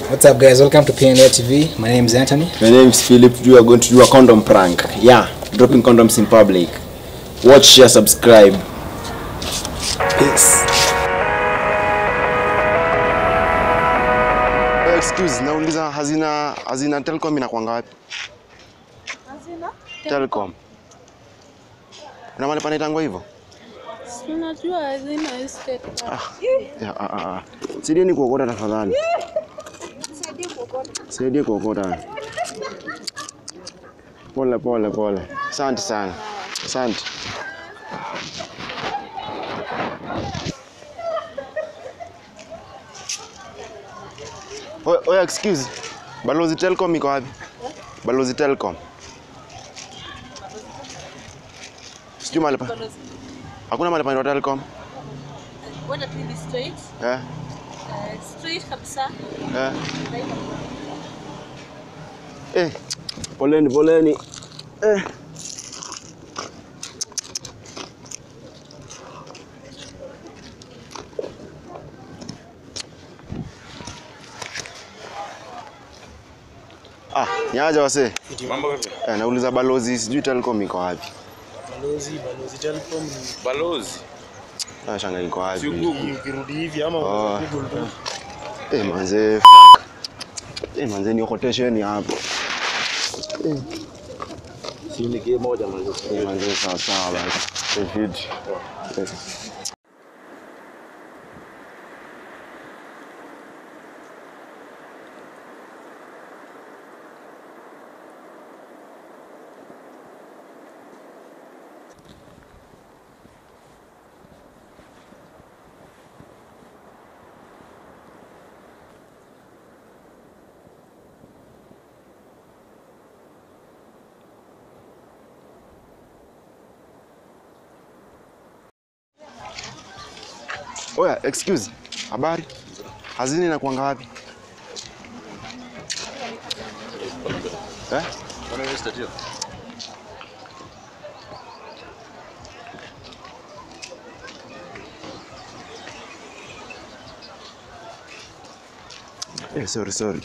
What's up, guys? Welcome to PNA TV. My name is Anthony. My name is Philip. We are going to do a condom prank. Yeah, dropping condoms in public. Watch, share, subscribe. Peace. Excuse, nauliza hazina Telcom inakuanga wapi? Hazina? Telcom. Na mali panaitangwa hivyo? Unajua hazina estate. Saidieni kuokota tafadhali. Saidia kuokota. Pole. Asante sana. Asante. Oya, excuse. Balozi Telcom iko wapi? Balozi Telcom. Sijui mahali pa. Hakuna mahali pa Telcom. Wenda tu straight. Straight kabisa. Poleni. Niaje wase? Mambo vipi? Nauliza balozi sijui Telcom iko wapi? Balozi Telcom. Balozi. Shanga iko wapi? Ukirudi hivi ama Google tu. Manze. Manze ni quotation hapo. Si ni game moja manze. Manze sawa basi. Fit. Oya, excuse. Habari? Hazina inakuanga wapi? Bwana wewe statio. Sorry.